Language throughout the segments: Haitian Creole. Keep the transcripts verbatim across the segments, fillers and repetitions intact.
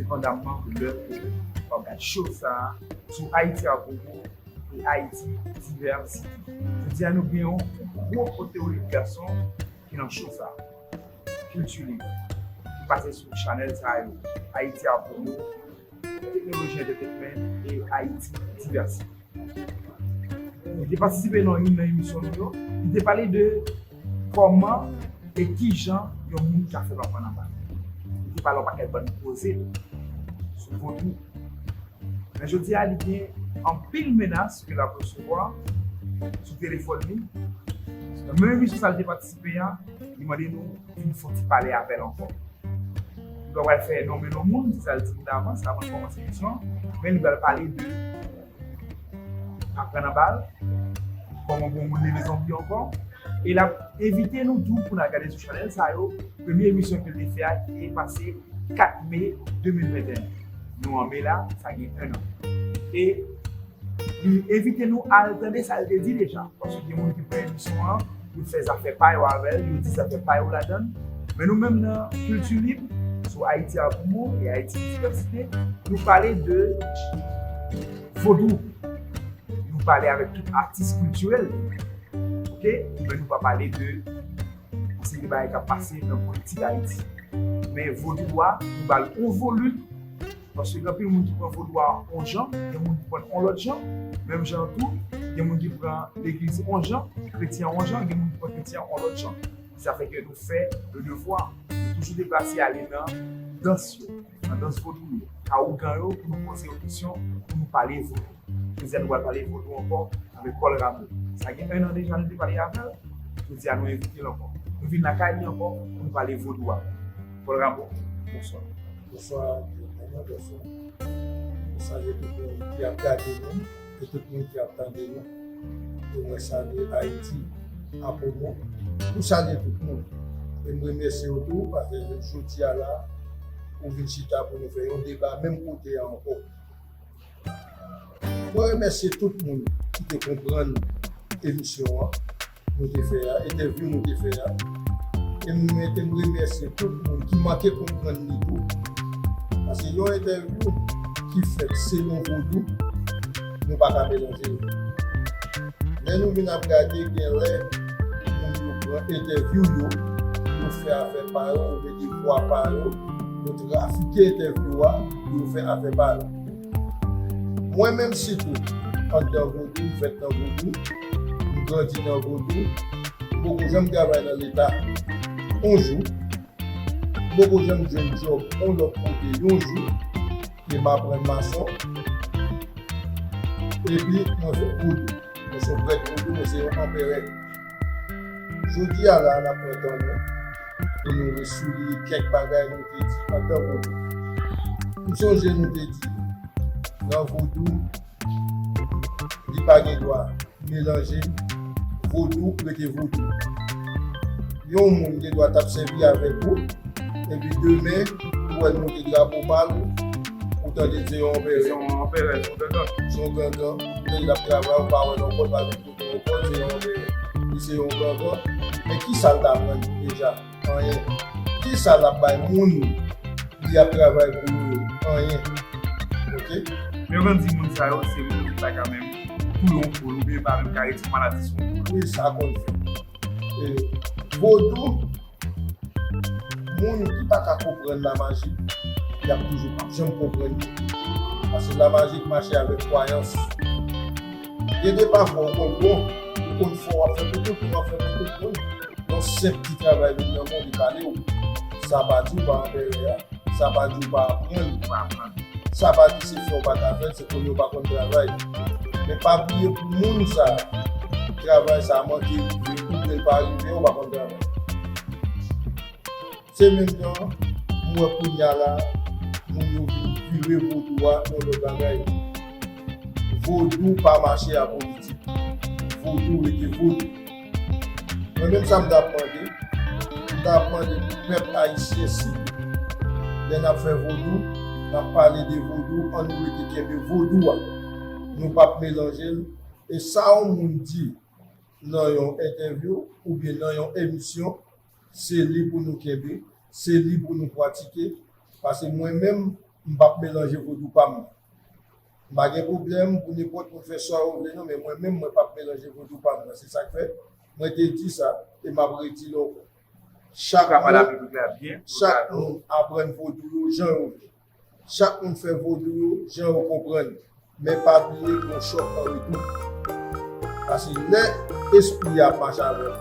Endepandamman de lè ke w ap gade show sa a sou Ayiti a Pwopo e Ayiti Divèsite. Jodi a nou gen yon gwo pote w gason ki nan show sa a. Kilti Lib, ki pase sou chanèl sa yo, Ayiti a Pwopo, Teknoloji Entertainment e Ayiti Divèsite. Li te patisipe nan youn nan emisyon nou yo. Li te pale de kòman e kijan yon moun ka fè pa pran nan bal. Li te pale yon pakèt bann koze sou vodou. Men jodi a, li gen anpil menas ke l ap resevwa sou telefòn li. Nan menm emisyon sa a li te patisipe a, li mande nou vin fè yon ti pale avè l ankò. Li pa pral fè nonmen non moun, se sa l di m davans, avan n kòmanse emisyon an, men li pral pale de pa pran nan bal, kòman pou yon moun leve zanmi ankò. E l ap envite nou tou pou n al gade sou chanèl sa yo, premye emisyon ke l te fè a, ki te pase kat me de mil venteyen. Nou an me la, sa gen en an. E li envite nou al tande sa l te di deja. Paske gen moun ki pran emisyon an, yo fè zafè pa yo avè l, yo di zafè pa yo ladan l. Men nou menm nan Kilti Lib, sou Ayiti a Pwopo e Ayiti Divèsite, nou pale de vodou. Nou pale avèk tout atis kiltirèl. Oke? Men nou pa pale de yon seri de bagay k ap pase nan politik Ayiti. Men vodou a, nou ba l yon volim, paske gen anpil moun ki pran vodou a yon jan, gen moun ki pran l yon lòt jan, menm jan tou, gen moun ki pran legliz yon jan, kretyen yon jan, gen moun ki pran kretyen yon lòt jan. Sa fè ke nou fè le devwa, nou toujou deplase ale nan dans yo, nan dans vodou yo, a ougan yo, pou nou poze yo kesyon, pou nou pale vodou. Jodi a nou pral pale vodou ankò avèk Paul Rameau. Sa gen en an deja nou te pale avè l. Jodi a nou envite l ankò. Nou vin lakay li ankò pou nou pale vodou avè l. Paul Rameau, bonswa. Bonswa, bonswa. Mwen salye tout moun ki ap gade nou e tout moun ki ap tande nou. E mwen salye Ayiti a Pwopo. Nou salye tout moun. E m remèsye w tou, paske jodi a la, ou vin chita pou nou fè yon deba menm kote a ankò. Mwen remèsye tout moun ki te konprann emisyon an nou te fè a, entèvyou nou te fè a. E m, e m remèsye tout moun ki manke konprann li tou. Paske yon entèvyou ki fèt selon vodou, nou pa ka melanje yo. Lè nou vin ap gade, gen lè moun yo pran entèvyou yo, yo fè afè pa yo, yo mete vwa pa yo, yo trafike entèvyou a, yo fè afè pa yo. Mwen menm sitou, anndan vodou, m fèt nan vodou, m grandi nan vodou, m poko janm travay nan leta yon jou, m poko janm jwenn djòb yon lòt kote yon jou, e m aprann mason, epi mwen fè vodou. Mwen se yon prèt vodou, mwen se yon anperè. Jodi a la, n ap pran tan nou pou nou resouliye kèk bagay nou te di anndan vodou. M sonje nou te di, nan vodou, li pa gen dwa melanje, vodou rete vodou. Yon moun gen dwa t ap sèvi avèk ou, epi demen, ou wè l monte drapo pa l, ou tande l se yon anperè. Se yon anperè, se yon gangan. Se yon gangan, ou tande l ap travay, ou pa wè l ankò, l pa vin kote w ankò, l se yon anperè. Li se yon gangan. Men kisa l ta aprann deja? Anyen. Kisa l ap bay moun li ap travay pou yo yo? Anyen. Oke? Men yo konn di moun sa yo, se moun ki pa ka menm touye yon poul, oubyen pa menm ka retire maladi sou yon poul. Wi, sa konn fèt. E, vodou, moun ki pa ka konprann lamaji, y ap toujou p ap janm konprann li. Paske lamaji mache avèk kwayans. Gen de pafwa ou konn bon, ou konn fò, w ap fè pou tout moun, w ap fè pou tout moun. Yon senp ti travay vin nan men w, li pale w. Sa pa di w pa anperè a. Sa pa di w pa aprann. Pa aprann. Sa pa di se fè w pa ka fè l, se konnen w pa konn travay. Men pa bliye pou moun sa a, travay sa a manke rive, oubyen l pa rive, ou pa konn travay. Se menm jan, m wè kounye a la, moun yo vin vire vodou a yon lòt bagay. Vodou pa mache a politik. Vodou rete vodou. Mwen menm sa m t ap mande, m t ap mande pou pèp ayisyen si lè n ap fè vodou, n ap pale de vodou, ann nou rete kenbe vodou a. Nou p ap melanje l. E sa yon moun di nan yon entèvyou oubyen nan yon emisyon, se li pou nou kenbe, se li pou nou pratike. Paske mwen menm, m p ap melanje vodou pa m. M pa gen pwoblèm pou nenpòt moun fè sa yo vle non, men mwen menm, mwen p ap melanje vodou pa m nan. Se sa k fè, mwen te di sa, e m ap redi l ankò. Chak moun, chak moun aprann vodou yo jan yo vle. Chak moun fè vodou yo jan yo konprann. Men pa bliye gen yon chòk an retou. Paske lè espri a ap mache avè w,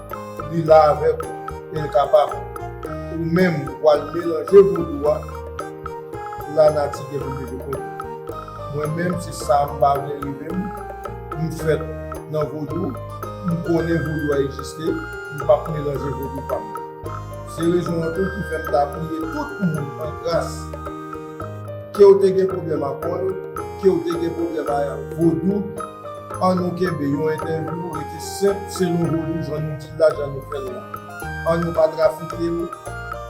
li la avèk ou, e l kapab ou menm w al melanje vodou a, lanati gen pou l leve kont ou. Mwen menm, se sa m pa vle rive m. M fèt nan vodou, m konnen vodou a egziste, m p ap melanje vodou pa m. Se rezon an tou ki fè m ta priye tout moun an gras. Ke w te gen pwoblèm ak pòl, ke w te gen pwoblèm ak vodou, ann nou kenbe yon entèvyou, rete senp, selon vodou, jan nou di l la, jan nou fè l la. Ann nou pa trafike l,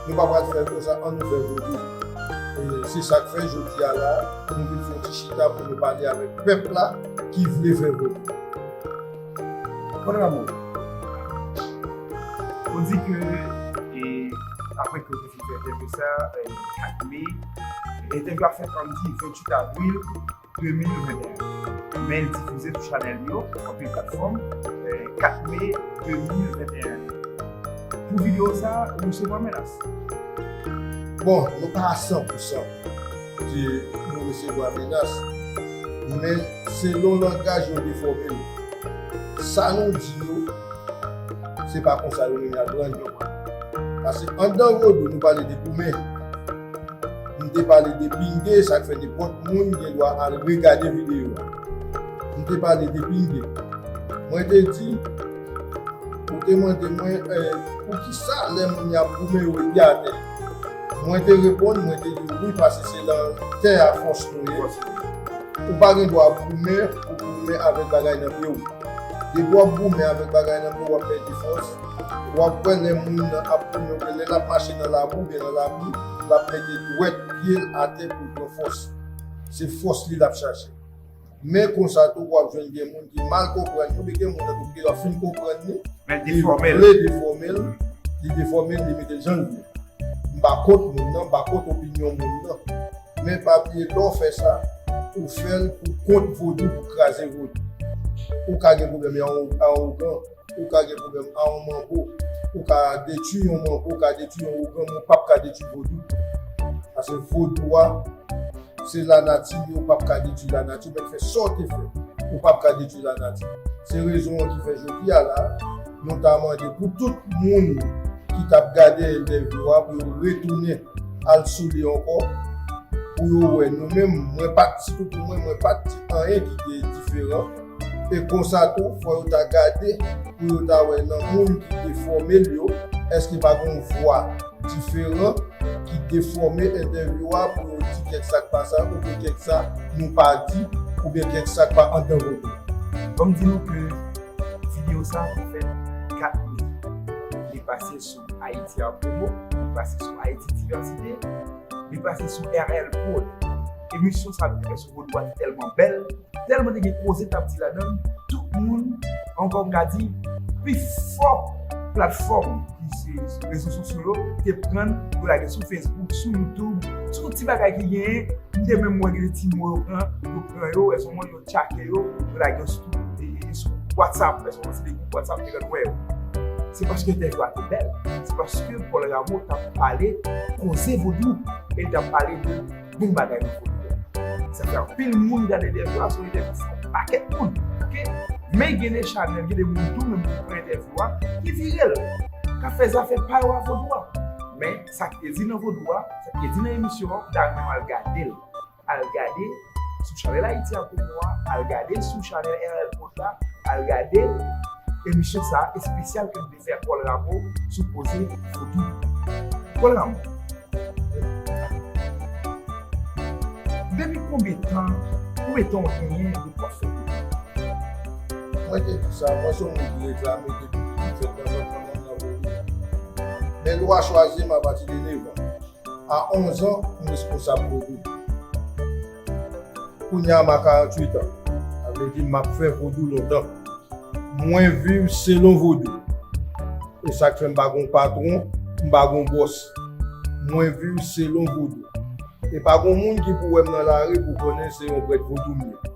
nou pa pral fè l konsa, ann nou fè vodou. E se sa k fè jodi a la, nou vin fè yon ti chita pou nou pale avèk pèp la ki vle fè vodou. Mon amour, ou di ke, e, apre ke ou te fin fè entèvyou sa, e, kat me, entèvyou a fèt samdi venntuit avril de mil venteyen. Men l difize sou chanèl yo, anpil platfòm, e, kat me de mil venteyen. Pou videyo sa, ou resevwa menas? Bon, nou pa a san pou san di nou resevwa menas, men selon langaj yo defòme l. Sa nou di yo, se pa konsa yo menm y ap rann yo. Paske anndan vodou, nou pale de goumen. M te pale de pinge, sa k fè nenpòt moun gen dwa al regade videyo a. M te pale de pinge. Mwen te di, ou te mande mwen, eh, poukisa lè moun y ap goumen yo rete atè? Mwen te reponn, mwen te di wi, paske se nan tè a fòs nou ye. Ou pa gen dwa goumen pou goumen avèk bagay nan pye w. Depi w ap goumen avèk bagay nan pye w, w ap pèdi fòs. W ap wè lè moun nan ap goumen, oubyen lè l ap mache nan labou, oubyen nan lapli, l ap mete dwèt pye l atè pou l pran fòs. Se fòs li l ap chache. Men konsa tou, w ap jwenn gen moun ki mal konprann li, oubyen gen moun nan tou ki lè w fin konprann li, li vle defòme l, li defòme l, li mete l jan l vle. M pa kont moun nan, m pa kont opinyon moun nan. Men pa bliye, lè w fè sa, ou fè l pou kont vodou, pou kraze vodou. Ou ka gen pwoblèm a yon, a yon ougan, ou ka gen pwoblèm a yon manbo, ou ka detwi yon manbo, ou ka detwi yon ougan, men ou p ap ka detwi vodou. Paske vodou a, se lanati, men ou p ap ka detwi lanati, ou mèt fè sa w te fè, ou p ap ka detwi lanati. Se rezon an ki fè jodi a la, nou ta mande pou tout moun ki t ap gade entèvyou a pou yo retounen al sou li ankò, pou yo wè nou menm, mwen pa t, sitou pou mwen, mwen pa t di anyen ki te diferan. E konsa tou, fò yo ta gade pou yo ta wè nan moun ki te fòme l yo, èske pa gen yon vwa diferan ki defòme entèvyou a pou yo di kèk sa k pa sa, oubyen kèk sa nou pa di, oubyen kèk sa k pa anndan vodou. Ban m di nou ke videyo sa a te fèt kat me. Li pase sou Haïti Art Promo, li pase sou Haïti Diversité, li pase sou R L Prod. Emisyon sa a nou te fè sou vodou a te tèlman bèl, tèlman te gen koze t ap di ladan l, tout moun, ankò m ka di, pi fò platfòm ki se rezo sosyo yo te pran, yo lage sou Facebook, sou YouTube, sou ti bagay ki genyen, m te menm wè gen de ti mo yo pran, yo pran yo, èske w konprann, yo tchake yo, yo lage yo sou, e, e, sou WhatsApp, èske w konprann, se de gwoup WhatsApp te konn wè yo. Se paske entèvyou a te bèl. Se paske Paul Rameau t ap pale koze vodou, e l t ap pale de bon bagay nan vodou a. Sa fè anpil moun gade entèvyou a, se yon entèvyou pou yon pakèt moun, oke? Men gen de chanèl, gen de moun tou, menm ki pran entèvyou a, ki vire l, k ap fè zafè pa yo a vodou a. Men sa k te di nan vodou a, sa k te di nan emisyon an, m ta renmen w al gade l. Al gade sou chanèl Haïti Art Promo a, al gade sou chanèl R L Prod la, al gade emisyon sa a espesyal ke m te fè ak Paul Rameau sou koze vodou. Paul Rameau, depi konbyen tan, konbyen tan w genyen depi w ap fè vodou? Mwen te di sa, mwen se yon moun ki reklame depi m fèt nan vant manman m nan vodou. Men lwa chwazi m apati de nèf an. A onz an, m responsab vodou. Kounye a, m a karanntuit an. Sa vle di, m ap fè vodou lontan. Mwen viv selon vodou. E sa k fè m pa gon patwon, m pa gon bòs. Mwen viv selon vodou. E pa gon moun ki pou wè m nan lari pou konnen se yon prèt vodou m ye.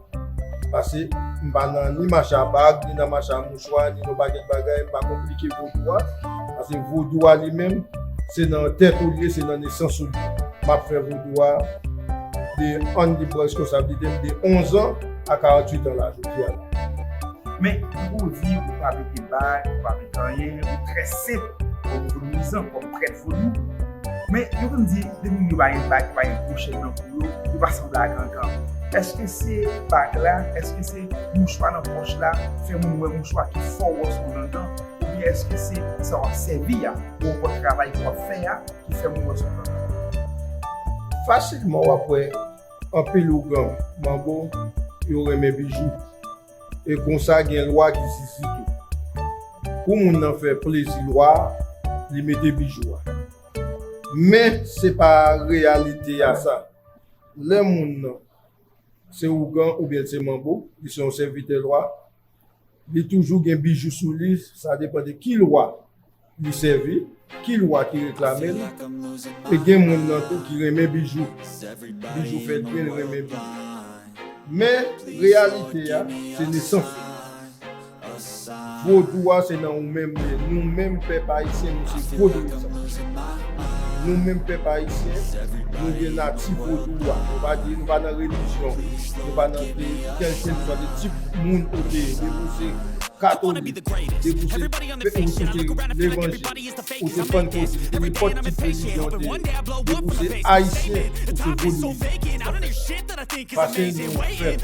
Paske m pa nan ni mache a bag, ni nan mache a mouchwa, ni nan pakèt bagay, m pa konplike vodou a. Paske vodou a li menm, se nan tèt ou l ye, se nan nesans ou l ye. M ap fè vodou a de, ann di m pran reskonsablite m, de onz an a karanntuit an la, jodi a la. Men, ou di ou pa mete bag, ou pa mete anyen, ou trè senp kòm vodouyizan, kòm prèt vodou. Men, yo konn di, depi moun yo pa gen bag, yo pa gen kwochèt nan kou yo, yo pa sanble a gangan. Èske se bag la, èske se mouchwa nan pòch la, fè moun wè mouchwa ki fè w wè se yon gangan, oubyen èske se sa w ap sèvi a, pou w wè travay ke w ap fè a, ki fè moun wè se yon gangan? Fasilman, w ap wè anpil ougan, manbo, yo renmen bijou. E konsa gen lwa ki zizi tou. Pou moun nan fè plezi lwa a, li mete bijou a. Men se pa reyalite a sa. Lè moun nan se ougan oubyen se manbo, li se yon sèvitè lwa, li toujou gen bijou sou li, sa depann de ki lwa li sèvi, ki lwa ki reklame l, e gen moun nan tou ki renmen bijou. Bijou fè l byen, l renmen bijou. Men, reyalite a, se nesans ou. Vodou a, se nan ou menm li ye. Nou menm, pèp ayisyen, nou se vodouyizan. Nou menm, pèp ayisyen, nou gen nati vodou a. Nou pa di, nou pa nan relijyon, nou pa nan de, kèlkeswa de tip moun ou te ye. Depi w se katolik, depi w se, ou se levanjil, ou se panntkotis, ou se nenpòt tip relijyon w te ye, depi w se ayisyen, ou se vodouyizan. Paske nou fèt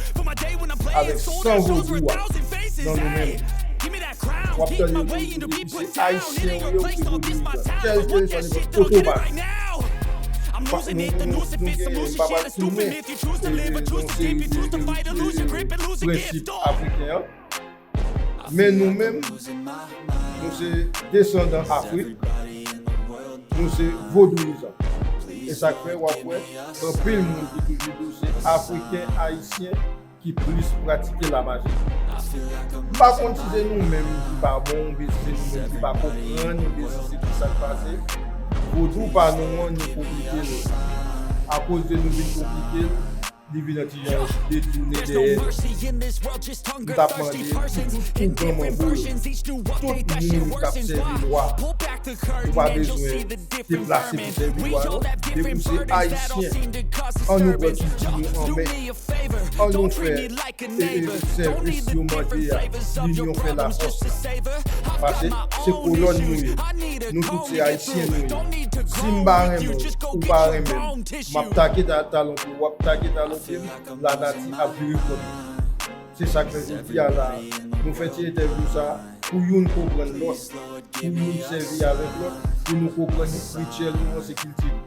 avèk san vodou a nan nou menm. W ap tande yo toujou di, depi se ayisyen ou ye, ou se vodouyizan. Kèlkeswa nenpòt kote w pase. Pa, nou, nou, nou, nou gen, m pa pral tounen, e, yon seri de, de, de prensip afriken an. Men nou menm, nou se desandan Afrik, nou se vodouyizan. E sa k fè w ap wè anpil moun ki toujou di w se Afriken, Ayisyen ki plis pratike lamaji. M pa konn si se nou menm ki pa bon, oubyen si se nou menm ki pa konprann, oubyen si se ki sa k pase. Vodou pa nou an, nou konplike l. Akoz de nou vin konplike l, li vin yon ti jan detounen dèyè nou. M t ap mande pou tout ougan manbo yo, tout moun k ap sèvi lwa, ou pa bezwen deplase pou sèvi lwa, non. Depi w se ayisyen, ann nou pran kilti nou an men. Ann nou fè, e, e, sèvis yo mande a, linyon fè lafòs la. Paske se kolòn nou ye. Nou tout se ayisyen nou ye. Si m pa renmen w, ou pa renmen m, m ap take ta-, talon pye w, w ap take talon pye m, lanati ap vire kont nou. Se sa k fè jodi a la, nou fè ti entèvyou sa a, pou youn konprann lòt, pou youn sèvi avèk lòt, pou nou konprann rityèl nou an, se kilti nou.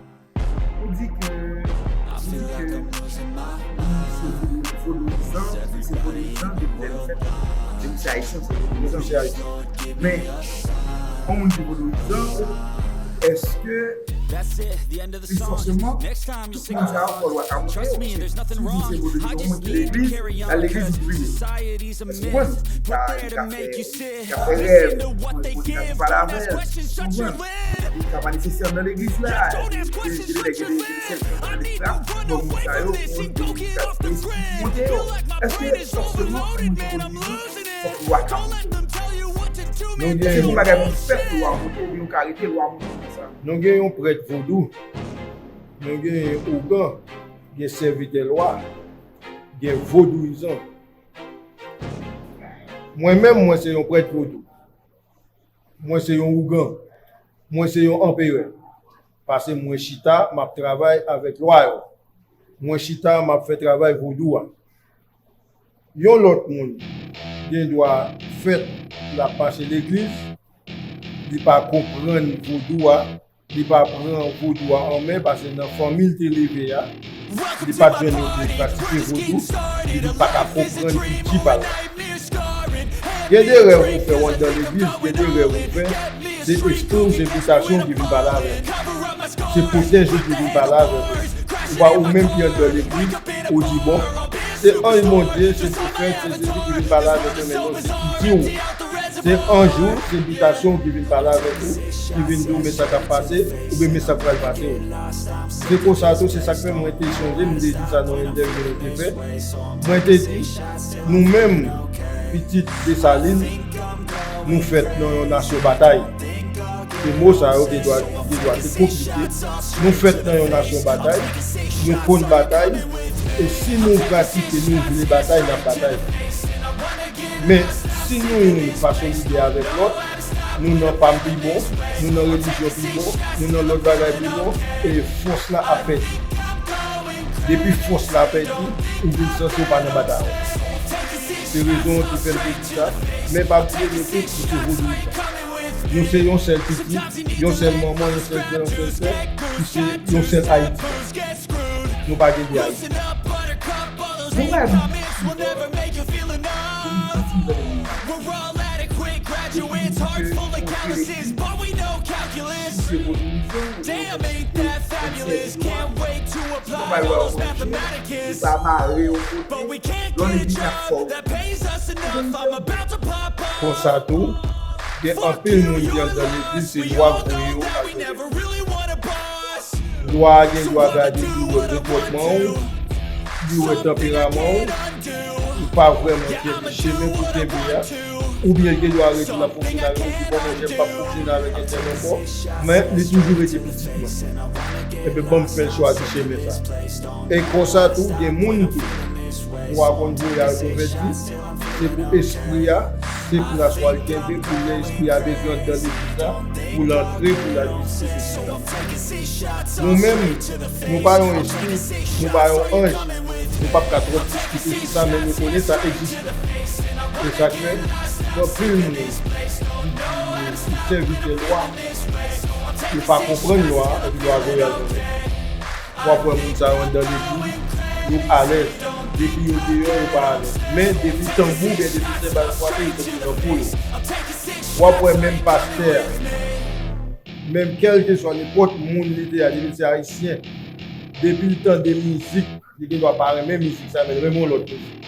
Ou di ke, ou di ke ou se vodouyizan, ou se vodouyizan depi lè nou fèt. Depi se ayisyen, ou se vodouyizan. Depi se ayisyen. Men, yon moun ki vodouyizan, èske li fòseman, tout moun sa yo, fò lwa ka monte yo. Si w di se vodouyizan, yon moun ki legliz, l al legliz, li priye. Èske w konprann? Li ka, li ka fè, li ka fè rèv, ou konn, ou konn, li ka fè pale avè l, ou konprann? Li ka manifeste anndan legliz la, gen, gen de nèg, gen de, gen de sèl ki antre nan legliz la, bon, moun sa yo, moun ki ka espirityèl monte yo. Èske fòseman pou moun ki vodouyizan, fòk lwa ka monte? Nou gen, èske se yon bagay pou fèt lwa monte, oubyen ou ka rete lwa monte konsa? Nou gen yon prèt vodou, nou gen ougan, gen sèvitè lwa, gen vodouyizan. Mwen menm, mwen se yon prèt vodou. Mwen se yon ougan. Mwen se yon anperè. Paske mwen chita, m ap travay avèk lwa yo. Mwen chita, m ap fè travay vodou a. Yon lòt moun gen dwa fèt, l ap mache legliz, li pa konprann vodou a, li pa pran vodou a an men, paske nan fanmi l te leve a, li pa t jwenn yo te pratike vodou, li pa ka konprann kilti pa l la. Gen de rèv ou fè w anndan legliz, gen de rèv ou fè, se espri w, se envitasyon ki vin pale avè w. Se pwotèj ou ki vin pale avè w. Ou pa ou menm ki anndan legliz, ou di, bon, se anj Bondye, se pwofèt, se Jezi ki vin pale avè mwen, men non, se kilti w. Se anj ou, se bitasyon ou ki vin pale avèk ou, ki vin di w men sa k ap pase, oubyen men sa k pral pase w. Se konsa tou, se sa k fè mwen te sonje, m te di sa nan yon entèvyou nou te fè. Mwen te di, nou menm, pitit Desalin, nou fèt nan yon nasyon batay. Se mo sa yo gen dwa, gen dwa te konplike. Nou fèt nan yon nasyon batay, nou konn batay, e si nou pratike, nou vle batay, n ap batay. Men, si nou pa solidè avèk lòt, nou nan pa m pi bon, nou nan relijyon pi bon, nou nan lòt bagay pi bon, e fòs la ap pèdi. Depi fòs la pèdi, ou vin santi w pa nan batay ankò. Se rezon an ki fè m te di sa, men pa bliye nou tout, nou se vodouizan. Nou se yon sèl pitit, yon sèl manman, yon sèl frè, yon sèl sè, ki se yon sèl Ayiti. Nou pa gen de Ayiti. Mwen pa di, Konsa tou, gen anpil moun ki anndan legliz, se lwa k voye yo al jwenn. Lwa a gen dwa gade, li wè konpòtman w, li wè tanperaman w, ou pa vrèman kenbe chemen pou kenbe a, oubyen l gen dwa rete l ap fonksyone avèk ou, di, "Bon, monchè, m p ap fonksyone avèk entèl ankò, men li toujou rete pitit mwen." Ebyen, ban m fè l chwazi chemen sa. E konsa tou, gen moun tou, lwa konn voye al konvèti, se pou espri a, se plas w al kenbe pou lè espri a bezwen anndan legliz la, pou l antre, pou l al vizite legliz la. Nou menm, nou pa yon espri, nou pa yon anj, nou p ap ka twòp diskite sou sa, men nou konnen sa egziste. Se sa k fè, gen anpil moun ki sèvitè lwa, yo pa konprann lwa, epi lwa voye al konvèti. W ap wè moun sa yo anndan legliz, yo alèz. Depi yo deyò, yo pa alèz. Men depi tanbou oubyen depi senbal frape, yo santi nan po yo. W ap wè menm pastè a, menm kèlkeswa nenpòt moun li te a, depi l se ayisyen, depi l tande mizik, li gen dwa pa renmen mizik sa, men l renmen yon lòt mizik.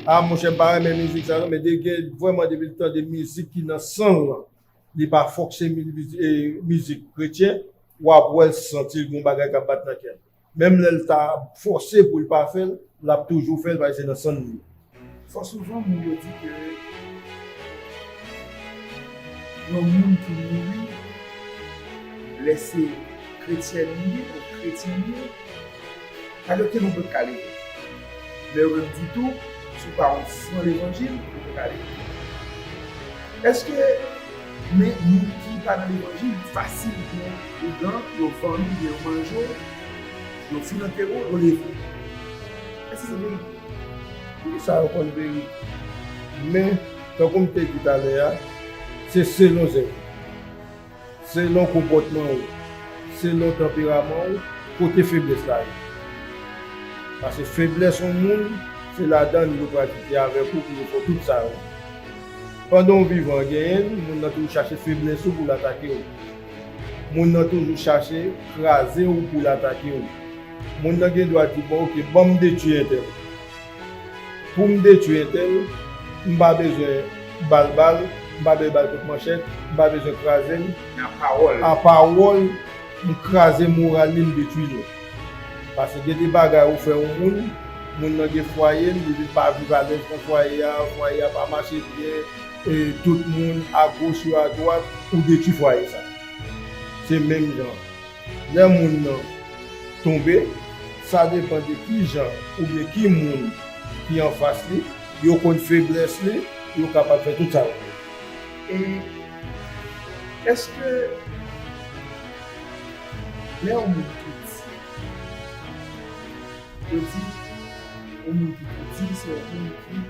A, monchè, m pa renmen mizik sa non, men de, gen, vrèman, depi l tande mizik ki nan san l lan, li pa fòk se mi-, mizi-, e, mizik kretyen, w ap wè l santi l gen yon bagay k ap bat nan kè l. Menm lè l ta fòse pou l pa fè l, l ap toujou fè l, paske se nan san l li ye. Fò souvan moun yo di ke yon moun ki mouri, lè se kretyèn li ye, ou kretyen li ye, pa gen okenn moun k ka leve. Men yo menm di tou, si w pa yon fran levanjil, ou poko ka leve. Èske, men moun ki pa nan levanjil, fasil pou ougan, yo vann ou, yo manje w, yo fin antere w, yo leve w? Èske se verite? Wi, sa yo konn verite. Men, tankou m te di talè a, se selon zèv ou. Selon konpòtman w, selon tanperaman w, kote feblès la ye. Paske feblès yon moun, se ladan l yo pratike avèk ou pou yo fè w tout sa yo. Pandan w vivan, genyen moun nan toujou chache feblès ou pou l atake w. Moun nan toujou chache kraze w pou l atake w. Moun nan gen dwa di, "Bon, oke, ban m detwi entèl." Pou m detwi entèl, m pa bezwen ba l bal, m pa bezwen ba l kout manchèt, m pa bezwen kraze l. Men a pawòl. A pawòl, m kraze moral li, m detwi l. Paske gen de bagay ou fè yon moun, moun nan gen fwaye l, li vin pa viv alèz nan fwaye a, fwaye a pa mache byen, e tout moun agoch yo adwat, ou detwi fwaye sa. Se menm jan. Lè moun nan tonbe, sa depann de ki jan oubyen ki moun ki anfas li, yo konn feblès li, yo kapab fè tout sa yo vle. E èske lè yon moun piti, yo di, yon moun ki piti, se yon moun ki,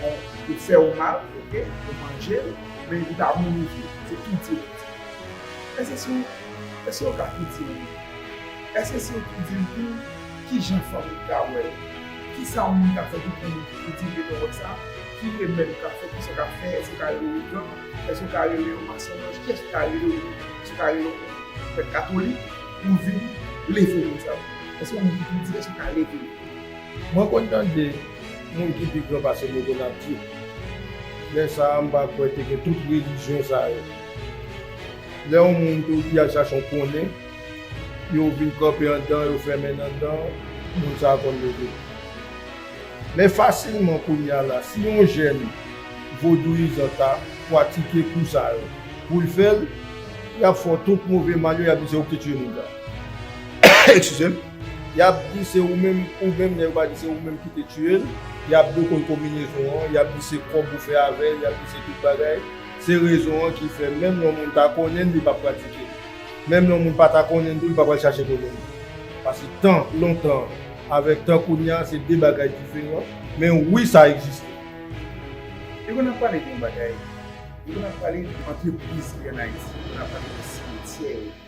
bon, yo fè w mal, oke, yo manje l, men li pa mouri vre. Se piti yo di. Èske se, èske yo ka piti w? Èske se yo ki di l tou, ki jan fanmi ka wè l? Kisa yon moun ka fè pou fanmi piti l gentan wè sa? Ki remèd ou ka fè? Kisa w ka fè? Èske w ka rele w ougan? Èske w ka rele yon masonj? Kiyès ou ka rele? Èske w ka rele yon prèt katolik pou vin leve moun sa yo? Èske yon moun ki piti, èske w ka leve l? Mwen konn tande moun ki pi gran pase m yo konn ap di, Lè sa a, m pa kwè te gen tout relijyon sa yo. Lè yon moun tou ki al chache yon konnen, yo vin kanpe anndan, yo fèmen l anndan, moun sa a konn leve. Men fasilman kounye a la, si yon jèn vodouyizan ta pratike kou sa yo, pou l fè l, y ap fè w tout move mal yo, y ap di se ou ki te tiye moun sa. Eskize m. Y ap di se ou menm, ou menm, nèg yo pa di se ou menm ki te tiye l. Y ap di w konn konbinezon an, y ap di se kòb ou fè avè l, y ap di se tout bagay. Se rezon an ki fè menm lè yon moun ta konnen l, li p ap pratike l. Menm lè yon moun pa ta konnen l tou, li pa pral chache konnen l. Paske tan lontan avèk tan kounye a, se de bagay diferan. Men wi, sa egziste. Depi n ap pale de yon bagay, depi n ap pale de antrepriz ki ann Ayiti, depi n ap pale de simityè,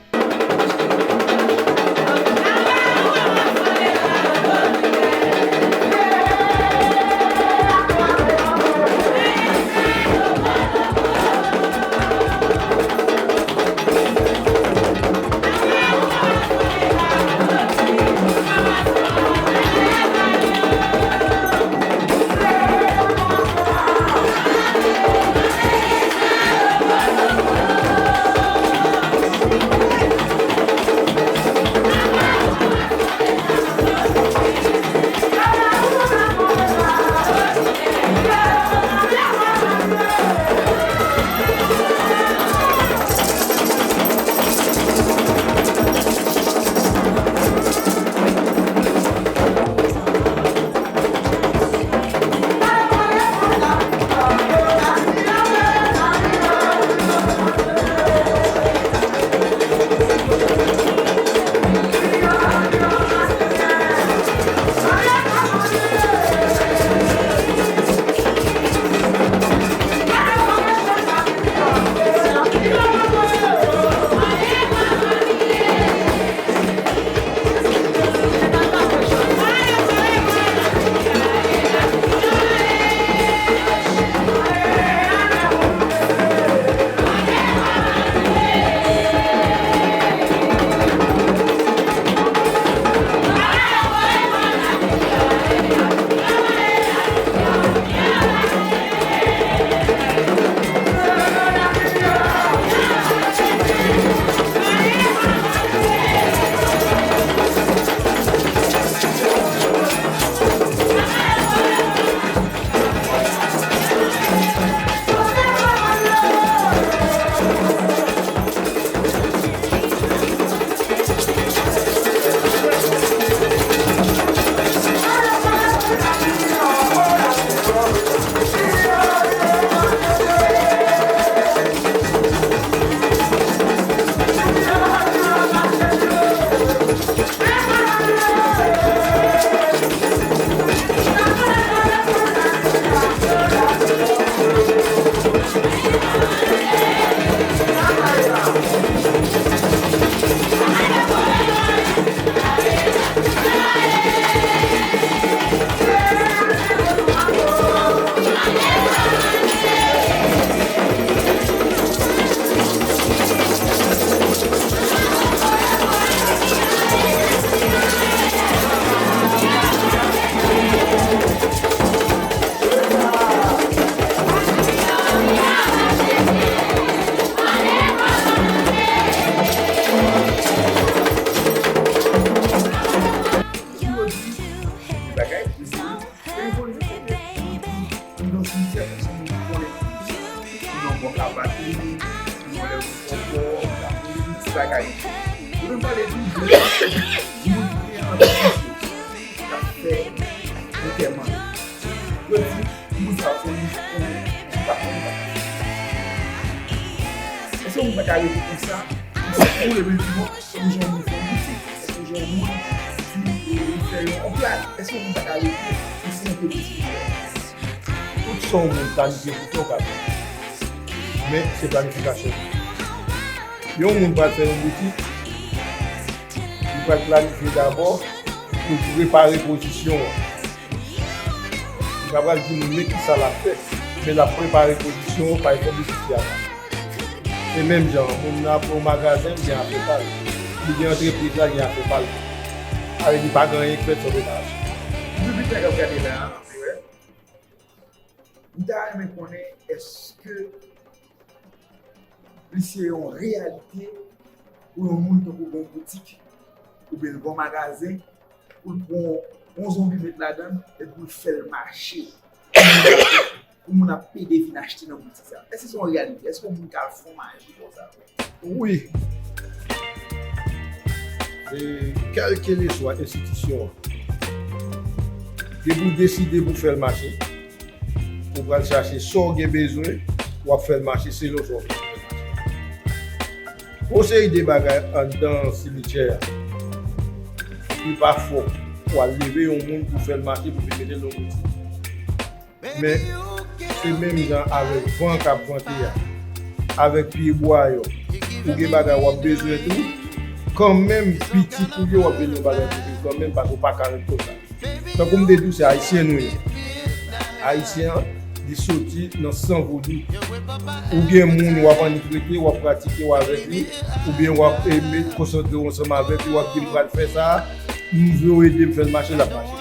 Bagay, se yon volè, se yon anndan simityè, se yon moun ki konnen, se yon bò ka bati, se yon lè yon kòkò, ti bagay. Ou menm pale tou, moun ki gen anpil misye, k ap fè antèman. Yo di, moun sa se yon moun ki pa konnen bagay. Èske yon moun pa ka rete konsa, konsa, pou leve pi wo, pou jan moun fè yon boutik? Èske jan moun ki, e, fè yon, yon plat, èske moun pa ka rete pou se yon plis ki fè? Tout sa yon moun planifye pou fè, w ka fè. Men, se planifikasyon. Yon moun pral fè yon boutik, li pral planifye dabò pou prepare pozisyon an. Li pa pral di moun men kisa l ap fè, men l ap prepare pozisyon an, pa egzanp, li sou Tiana. E menm jan, moun nan ap yon magazen, li gen afè pa l. Li gen antrepriz la, li gen afè pa l. Ale, li pa gen anyen k fèt san pèpare. Piblik la k ap gade la a, wi. M ta renmen konnen èske li se yon reyalite pou yon moun tankou gon boutik oubyen gon magazen pou l pran yon zonbi met ladan l epi pou l fè l mache pou moun ap pede vin achte nan boutik sa. Èske se yon reyalite? Èske yon moun ka al fè yon maji konsa? Wi. E kèlkeswa enstitisyon an, depi w deside pou fè l mache, ou pral chache sa w gen bezwen, w ap fè l mache selon sa w gen bezwen. Gon seri de bagay anndan simityè a, li pa fòk pou al leve yon moun pou fè l mache pou vin mete l nan yon boutik. Men, se menm jan avèk van k ap vante a, avèk pyebwa yo, ou gen bagay w ap bezwen tou, kanmenm pitit ou yo w ap vin yon bagay pou viv kanmenm, paske w pa ka ret konsa. Tankou m te di w, se Ayisyen nou ye. Ayisyen an, li soti nan san vodou. Ou gen moun w ap annik rete, w ap pratike w avèk li, oubyen w ap, e, met konsantre w ansanm avèk li, w ap di, "M pral fè sa, m vle w ede m fè l mache," l ap mache.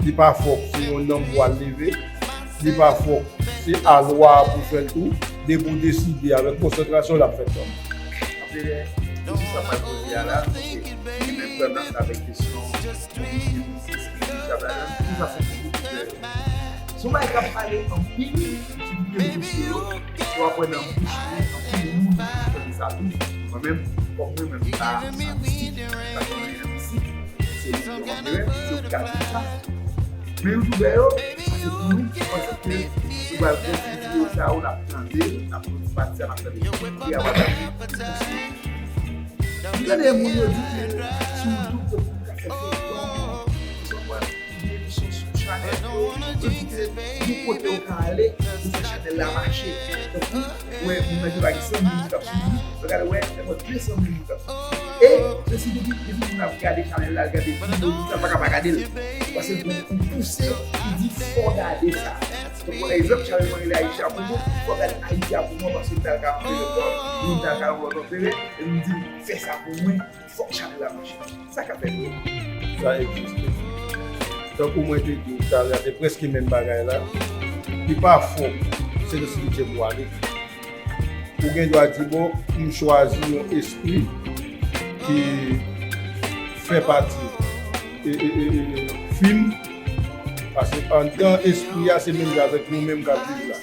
Li pa fòk se yon nanm pou al leve, li pa fòk se a lwa a pou fè l tou, depi w deside avèk konsantrasyon l ap fèt kanmenm. Apre, kesyon sa m pral poze a la, se li menm tandans avèk kesyon espirityal la, ki fason pou ou fè? Se yon bagay k ap pale anpil sou tout rezo sosyo yo, w ap wè nan bouch tou, anpil moun ki fè sa tou. Mwen menm, kòm mwen menm, m pa mistik, m pa gen mistik, se yon bagay, se yon gade sa. Men youtubè yo, sa se pou nou, paske nou pral pran videyo sa yo, n ap tande, n ap pran pati sa, n ap tande. Epi apre sa, nou kontinye. M tande moun yo di ke sou YouTube, se pou moun ka fè feyton, ou konprann, gen emisyon sou chanèl yo, yo di ke gen kote yo ka ale pou fè chanèl la mache. Tankou, wè, moun nan gen bagay san mil moun k ap swiv li, yo gade, wè, fè mwen de san mil moun k ap swiv li. E, se si depi, depi moun ap gade chanèl la, l gade videyo, moun sa pa ka pa gade l. Paske gen yon pouse ki di fò gade sa. Tankou, pa egzanp, chanèl mwen rele Ayiti a pou mwen, fò gade Ayiti a pou mwen, paske m t al ka antre nan kò, moun t al ka nan kò, e m di, fè sa pou mwen. Fòk chanèl la mache. Sa k ap fèt vre. Sa egziste. Tankou mwen te di w talè a, se prèske menm bagay la. Li pa fòk se nan simityè pou w ale. Ou gen dwa di, "Bon, m chwazi yon espri ki fè pati e, e, e, e, fim." Paske anndan espri a, se menm jan avèk nou menm k ap viv la.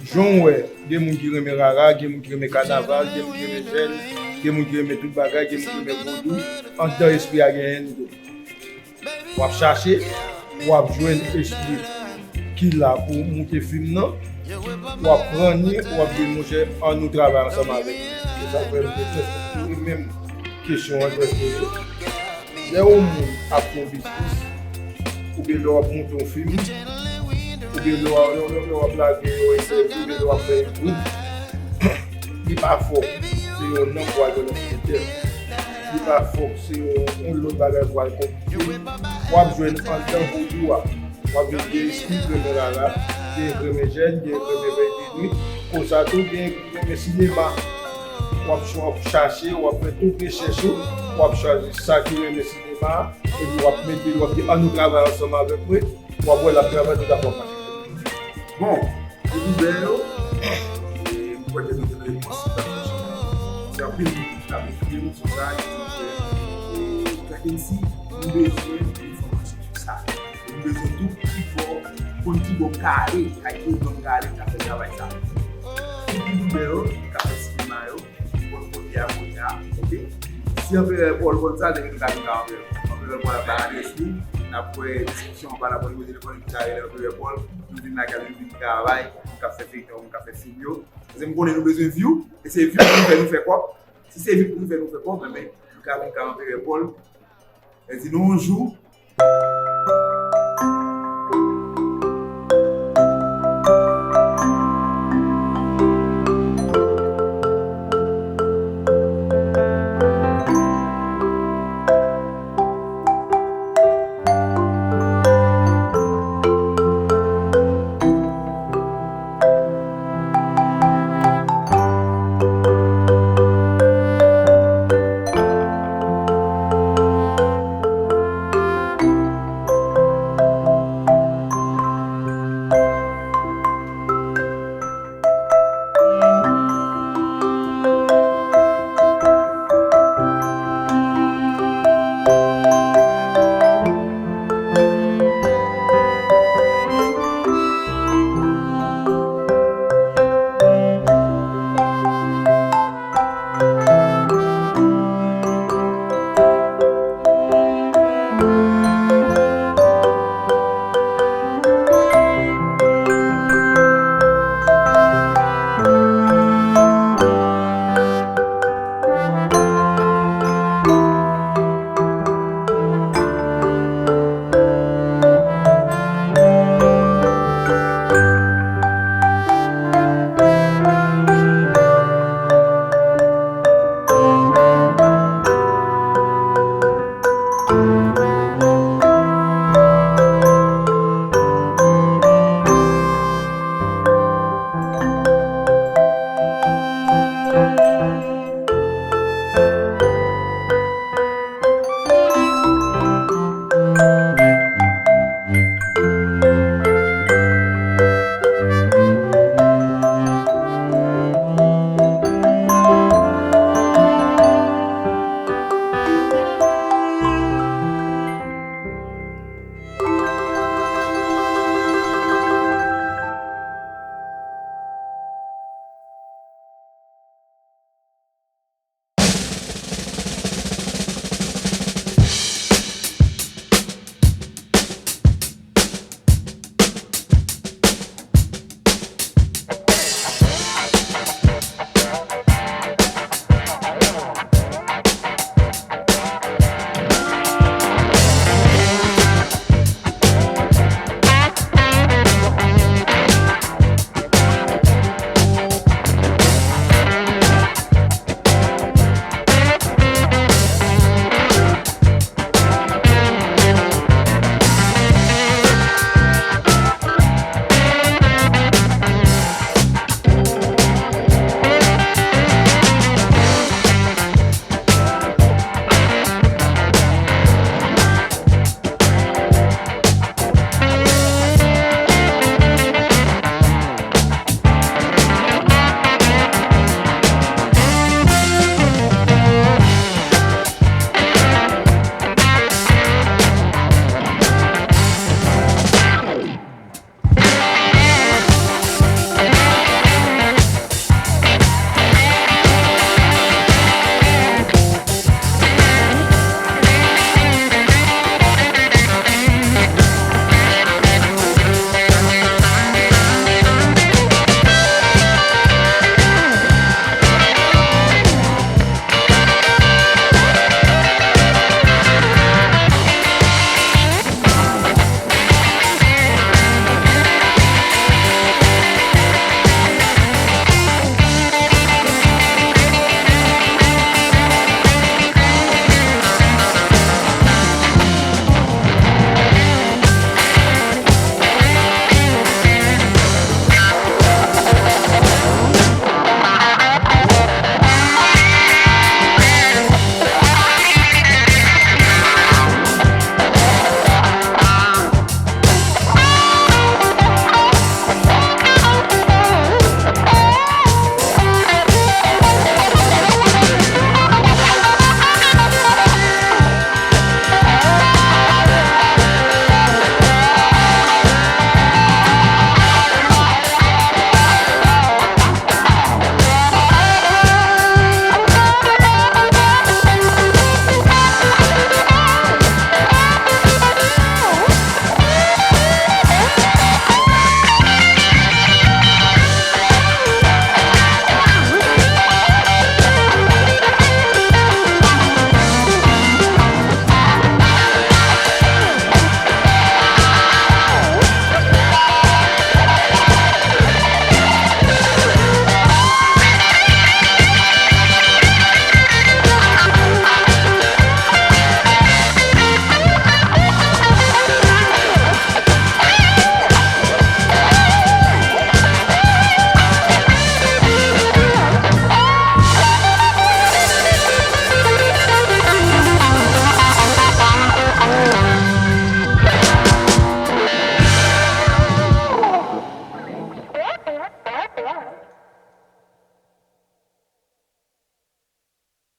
Jan w wè, gen moun ki renmen rara, gen moun ki renmen kanaval, gen moun ki renmen jèn, gen moun ki renmen tout bagay, gen moun ki renmen vodou. Anndan espri a genyen nou tou. W ap chache, w ap jwenn espri ki la pou moute fim nan. W ap pran ni, w ap di, "Monchè, ann nou travay ansanm avèk li." Se sa k fè m te fè li menm kesyon an, jwèt poze. Lè yon moun ap fè yon biznis, oubyen lè w ap monte yon fim, oubyen lè w ap, lè w, lè w ap lage yon entèvyou, oubyen lè w ap fè yon gwoup, li pa fòk se yon nanm pou al jwenn nan simityè. Li pa fòk se yon, yon lòt bagay pou al konplike. W ap jwenn anndan vodou a. W ap jwenn gen espri k renmen rara, gen k renmen jèn, gen k renmen vèy de nwi. Konsa tou, gen k renmen sinema. W ap ch-, w ap chache, w ap fè tout rechèch ou, w ap chwazi sa ki renmen sinema a, epi w ap mete l, w ap di, "Ann nou travay ansanm avèk mwen," w ap wè l ap travay, tout ap mache. Bon, youtubè yo, e, m kwè ke nou te dwe panse sa. Se anpil moun ki t ap ekri m sou sa, ki di ke, e, Jacquincy, nou bezwen enfòmasyon sou sa. Nou bezwen tou ki bò, konn ki bò m ka ale, ak ki bò m ka ale, m ka fè travay sa. Tout youtubè yo, ki ka fè sinema yo, ki konn kote a, kote a, oke? Si Anperè Pòl konn sa, depi nou ka vin ka Anperè. Anperè Pòl ap bay adrès li, n ap wè diskisyon anba la, pou nou telefòn, nou ka rele Anperè Pòl, nou vin lakay li, nou vin travay, nou ka fè feyton, nou ka fè fim yo. Paske m konnen nou bezwen view, e se view pou nou fè nou fè kòb. Si se view pou nou fè nou fè kòb, enben, nou ka vin ka Anperè Pòl. Mwen di nou yon jou,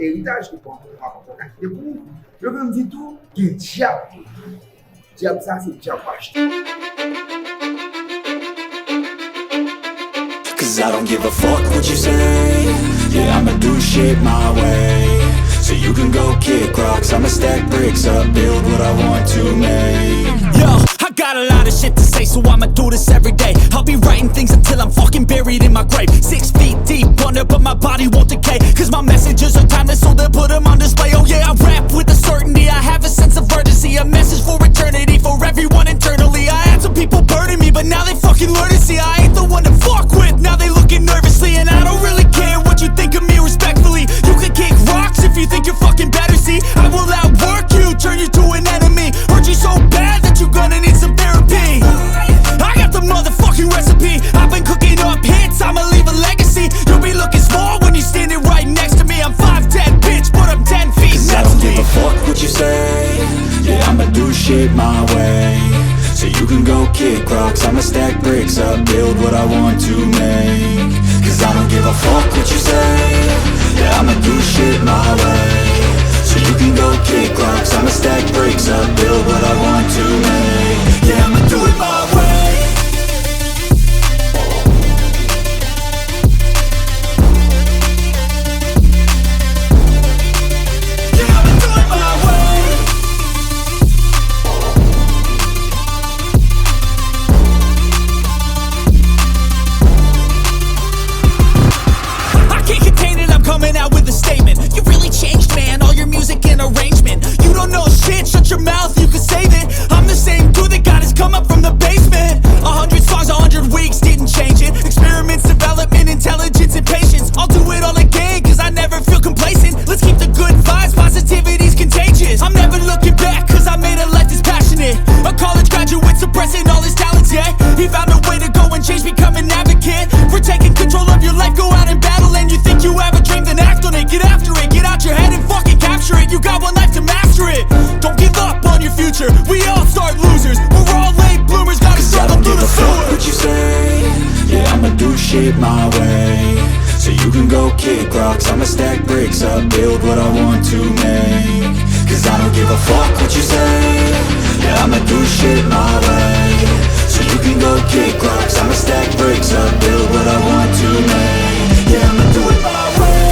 Eritaj li pran pou w, pa pran pou w. Epi, yo menm di tou, gen dyab tou. Dyab sa, se dyab w achte. Cause I don't give a fuck what you say. Yeah, I'ma do shit my way. So you can go kick rocks, I'ma stack bricks up, build what I want to make. Yo, I got a lot of shit to say, so I'ma do this every day. I'll be writing things until I'm fucking buried in my grave. Six feet deep under, but my body won't decay. Cause my messages are timeless, so they'll put 'em on display. Oh yeah, I rap with a certainty. I have a sense of urgency, a message for eternity, for everyone internally. I had some people burning me, but now they fucking learn to see I ain't the one to fuck with. Now they looking nervously, and I don't really care what you think of me, respectfully. You can kick rocks if you think you're fucking better. See, I will outwork you, turn you to an enemy. Hurt you so bad that you're gonna need some therapy. I got the motherfucking recipe. I've been cooking up hits, I'ma leave a legacy. You'll be looking small when you're standing right next to me. I'm five ten, bitch, but I'm ten feet. 'Cause I don't give a fuck what you say. Yeah, I'ma do shit my way. So you can go kick rocks, I'ma stack bricks up, build what I want to make. 'Cause I don't give a fuck what you say. Yeah, I'ma do shit my way. So you can go kick rocks, I'ma stack bricks up, build what I want to make. Yeah, I'ma do it my way. Yeah, I'ma do it my way. I can't contain it, I'm coming out with a statement. You really changed, man, all your music and arrangement. You don't know shit, shut your mouth, you can save it. I'm the same dude that got his come up from the basement. A hundred songs, a hundred weeks, didn't change it. Experiments, development, intelligence, and patience. I'll do it all again, 'cause I never feel complacent. Let's keep the good vibes, positivity's contagious. I'm never looking back, 'cause I made a life that's passionate. A college graduate suppressing all his talents, yeah. He found a way to go and change, become an advocate for taking control of your life. Go out and battle, and you think you have a dream, then act on it. Get after it, get out your head and fucking capture it. You got one life to master it. Don't give up on your future. We all start losers. We're all late bloomers, gotta struggle through the sewer. What you say? Yeah, I'ma do shit my way. So you can go kick rocks, I'ma stack bricks up, build what I want to make. 'Cause I don't give a fuck what you say. Yeah, I'ma do shit my way. So you can go kick rocks, I'ma stack bricks up, build what I want to make. Yeah, I'ma do it my way.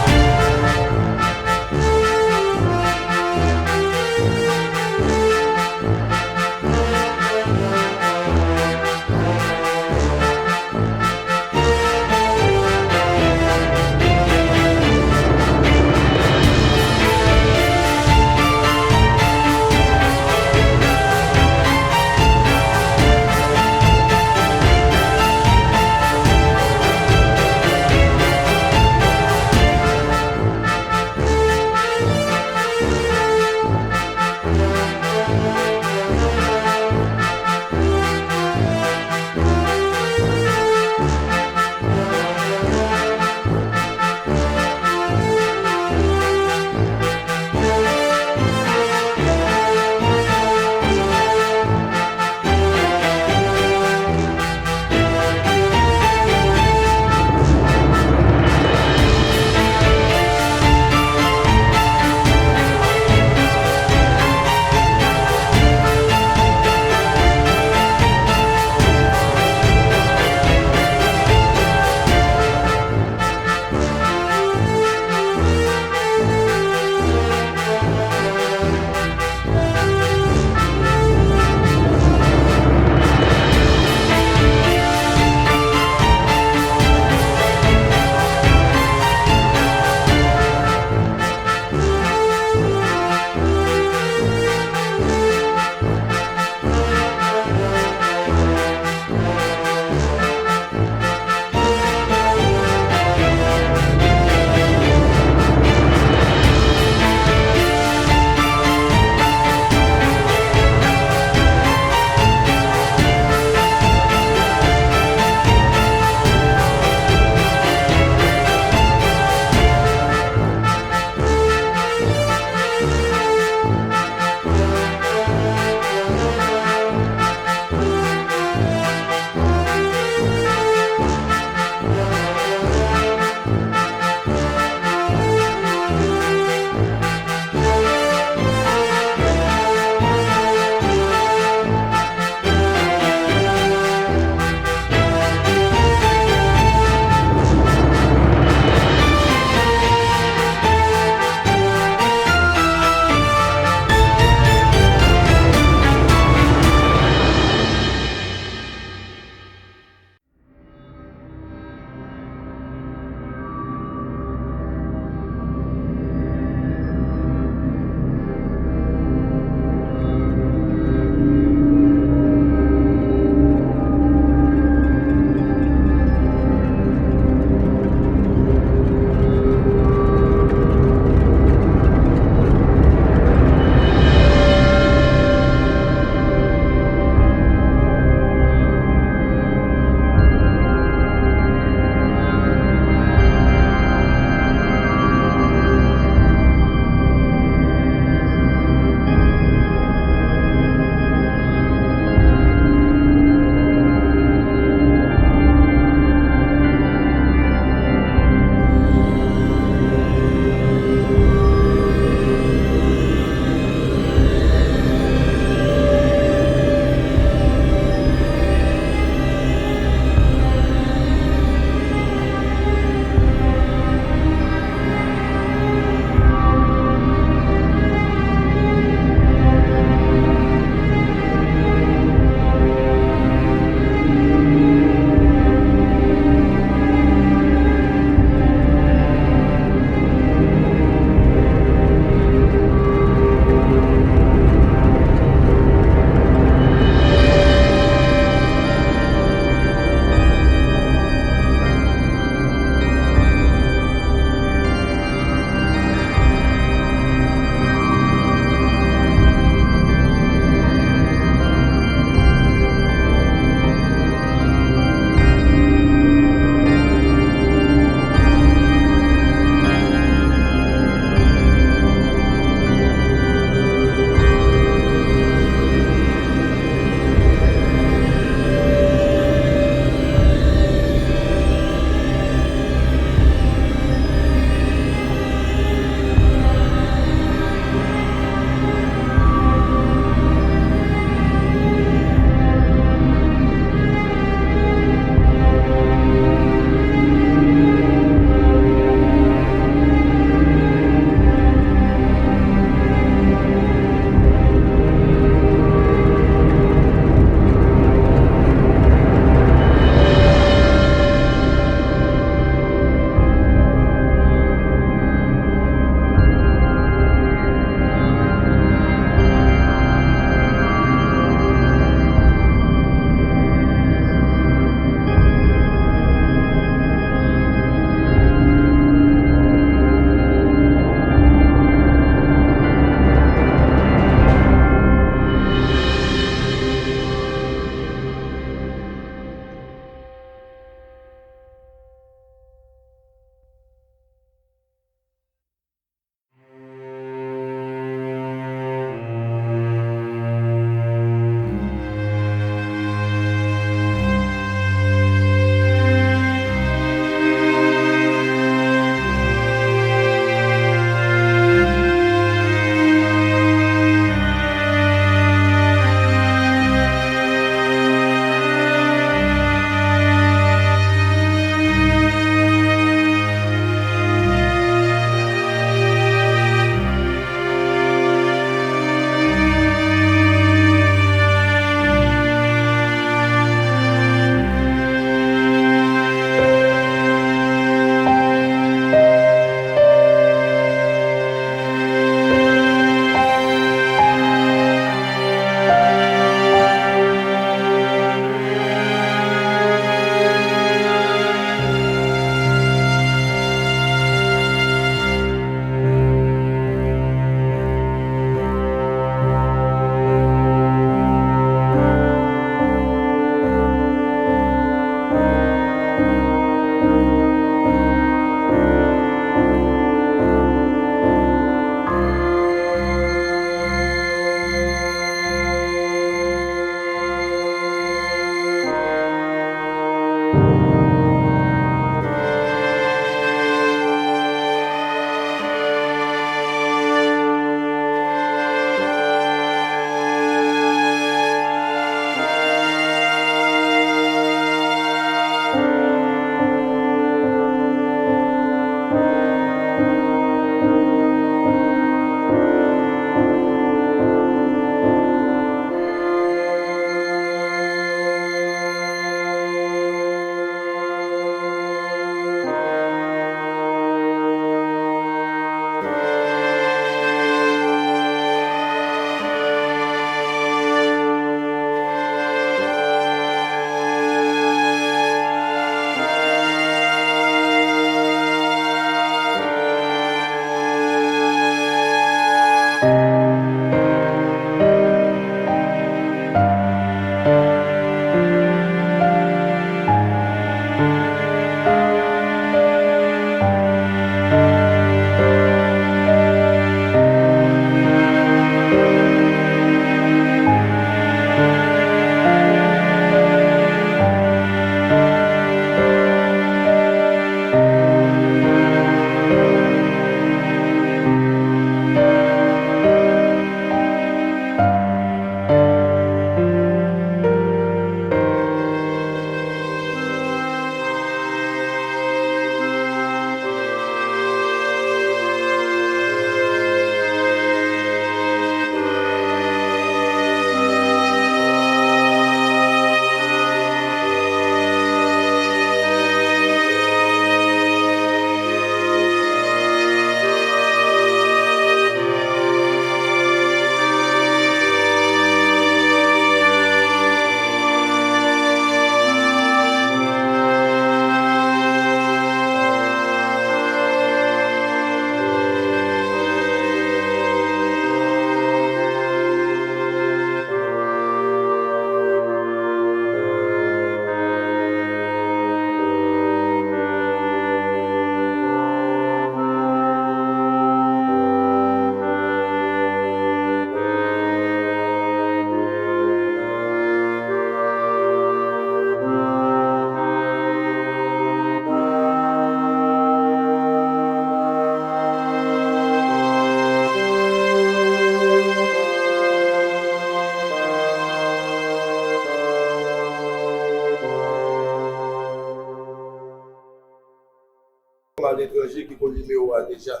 aletranje ki konn nimewo a deja.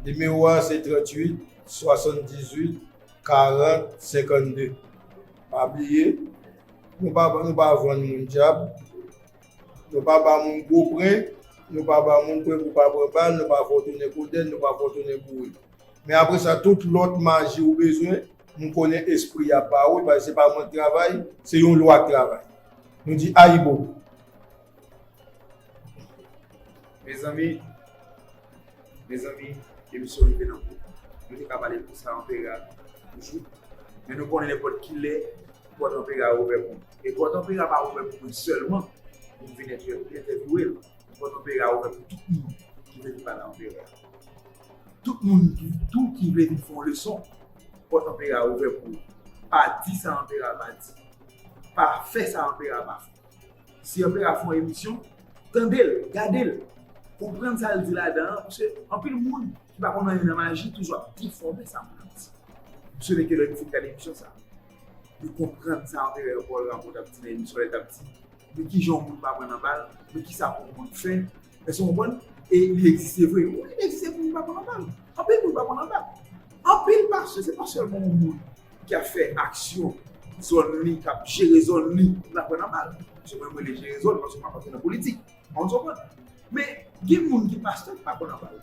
Nimewo a se tranntuit, swasanndizuit, karant, senkannde. Pa bliye, nou pa, nou pa vann moun dyab, nou pa ba moun gwo pren, nou pa ba moun pren pou pa pran bal, nou pa fè w tounen kodenn, nou pa fè w tounen boure. Men apre sa, tout lòt maji ou bezwen, m konnen espri a ba ou, paske se pa mwen k travay, se yon lwa k travay. Nou di ayibobo. Mezanmi, mezanmi, emisyon rive nan bout. Nou te ka pale pou sa anpera toujou. Men nou konnen nenpòt kilè, pòt anpera a ouvè pou nou. E pòt anpera a pa ouvè pou mwen sèlman, pou m vin entèvyouwe l. Pòt anpera a ouvè pou tout moun ki vle vin pale anpera. Tout moun tou ki vle vin fè yon leson, pòt anpera a ouvè pou ou. Pa di sa anpera a pa di. Pa fè sa anpera a pa fè. Si anpera a fè yon emisyon, tande l, gade l, konprann sa l di ladan an, paske anpil moun ki pa konn anyen nan maji toujou ap defòme sa moun ap di. M swete ke lè nou fin gade emisyon sa, nou konprann sa anpera Paul Rameau t ap di nan emisyon lè l t ap di men kijan yon moun pa pran nan bal, men kisa pou yon moun fè. Èske w konprann? E li egziste vre. Wi, li egziste pou moun pa pran nan bal. Anpil moun pa pran nan bal. Anpil pastè, se pa sèlman yon moun ki ap fè aksyon zòn li, k ap jere zòn li, pou l pa pran nan bal. Se mwen, mwen rele jere zòn, paske m ap antre nan politik. Ou konprann? Men gen moun ki pastè ki pa pran nan bal.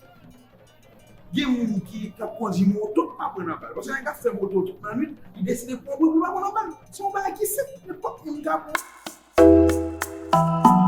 Gen moun ki, k ap kondui moto ki pa pran nan bal. Paske nèg ap fè moto tout lannwit, li deside pran bri pou l pa pran nan bal. Se yon bagay ki senp. Nenpòt moun ka pran.